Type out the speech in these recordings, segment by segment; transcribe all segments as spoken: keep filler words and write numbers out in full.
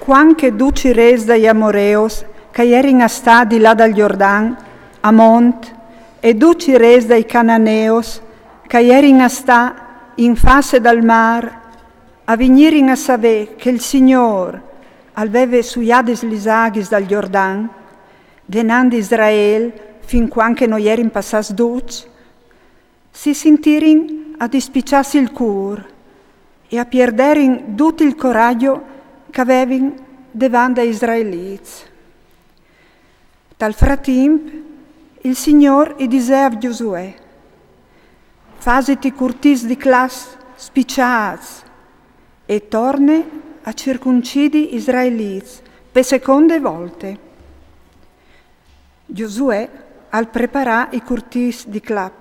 Cuant che ducj i rês dai Amoreos ch'a jerin a stâ di là dal Jordan, a mont, e ducj i rês dai Cananeos ch'a jerin a stâ in face dal mâr, a vignirin a savê che il Signôr al veve sujadis lis aghis dal Jordan, denant di Israel, fin cuant che no jerin passâts ducj, si sintirin a dispiçâsi il cûr e a pierderin dut il coragjo ch'a vevin devant dai israelîts. Tal fratimp, il Signôr i disè a Gjosuè: «Fasiti curtîs di claps spiçâts e torne a circuncidi israelîts pe seconde volte.» Gjosuè al preparà i curtîs di clap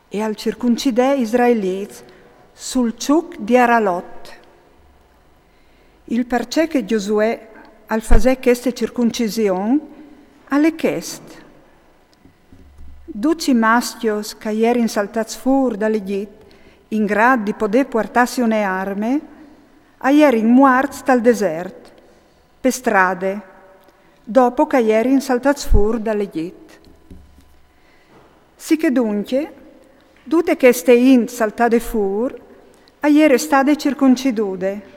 e al circuncidè israelîts sul çuc di Aralot. Il parcè che Gjosuè al fasè cheste circuncision al è chest: ducj i mascjos ch'a jerin saltâts fûr dal Egjit, in grât di podê puartâsi une arme, a jerin muarts tal desert, pe strade, dopo ch'a jerin saltâts fûr dal Egjit. Sicheduncje, dute cheste int saltade fûr a jere stade circuncidude,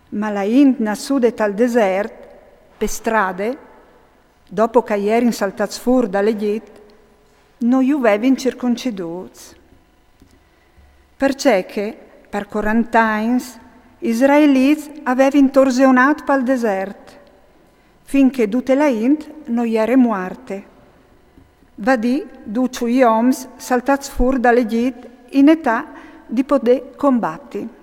ma la int nassude tal desert, pe strade, dopo ch'a jerin saltâts fûr dal Egjit, no ju vevin circuncidûts. Parcè che, par cuarant'agns, i israelîts a vevin torzeonât pal desert, fin che dute la int no jere muarte, va dî ducj i oms saltâts fûr dal Egjit in etât di podê combati.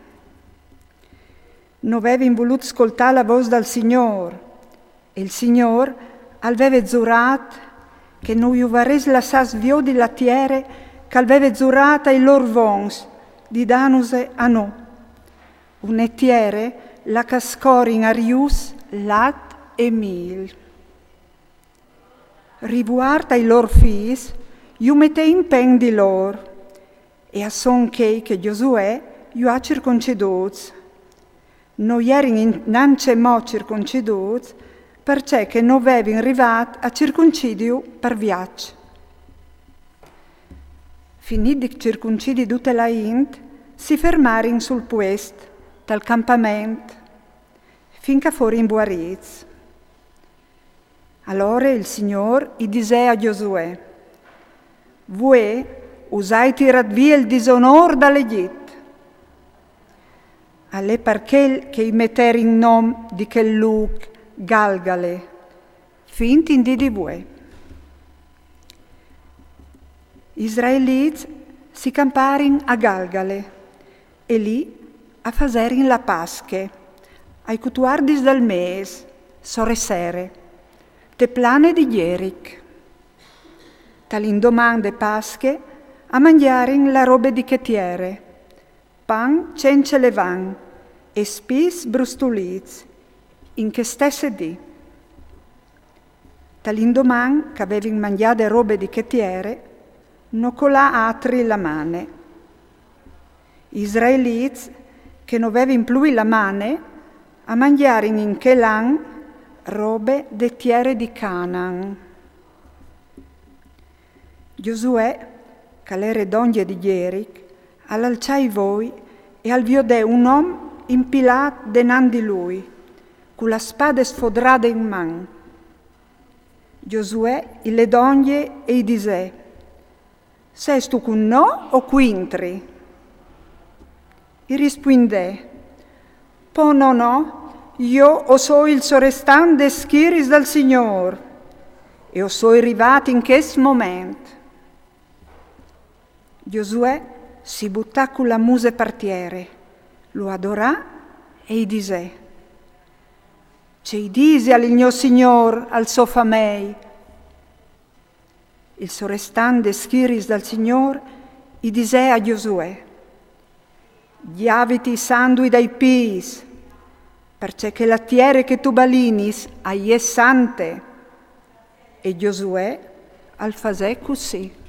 No vevin volût scoltâ la vôs dal Signôr, e il Signôr al veve zurât che no ju varès lassâts viodi la tiere ch'al veve zurât ai lôr vons di dânuse a nô, une tiere là ch'a scorin a rius lat e mîl. Rivuart ai lôr fîs, ju metè impen di lôr, e a son chei che Gjosuè ju à circuncidûts. No jerin in-, nancjemò circuncidûts, parcè che no vevin rivât a circuncidi ju par viaç. Finît di circuncidi dute la int, si fermarin sul puest, tal campament, fin ch'a forin vuarîts. Alore il Signôr i disè a Gjosuè: «Vuê us ai tirât vie il disonôr dal Egjit.» Al è par chel che i meterin nom di chel lûc Galgale, fin in dì di vuê. I israelîts si camparin a Galgale e li a faserin la Pasche, ai cutuardis dal mês, sore sere, te plane di Gjeric. Tal indoman de Pasche a mangjarin la robe di chê tiere, pan cence levan e spîs brustulîts, in chê stesse dì. Tal indoman ch'a vevin mangjade robe di chê tiere, no colà altri la mane. I israelîts, che no vevin plui la mane, a mangjarin in chel an robe de tiere di Canaan. Gjosuè, ch'al jere dongje di Gjeric, al alçà i voi e al viodè un om impilât denant di lui, cu la spade sfodrade in man. Gjosuè i lè dongje e i disè: «Sêstu cun nô o cuintri?» I rispuindè: «Po no, no, jo o soi il sorestant des schiris dal Signôr, e o soi rivât in chest moment.» Gjosuè si butà cu la muse par tiere, lu adorà e i disè: «Ce i disial il gno Signôr al so famei?» Il sorestant des schiris dal Signôr i disè a Gjosuè: «Gjaviti i sandui dai pîts, parcè che la tiere che tu balinis a je sante.» E Gjosuè al fasè cussì.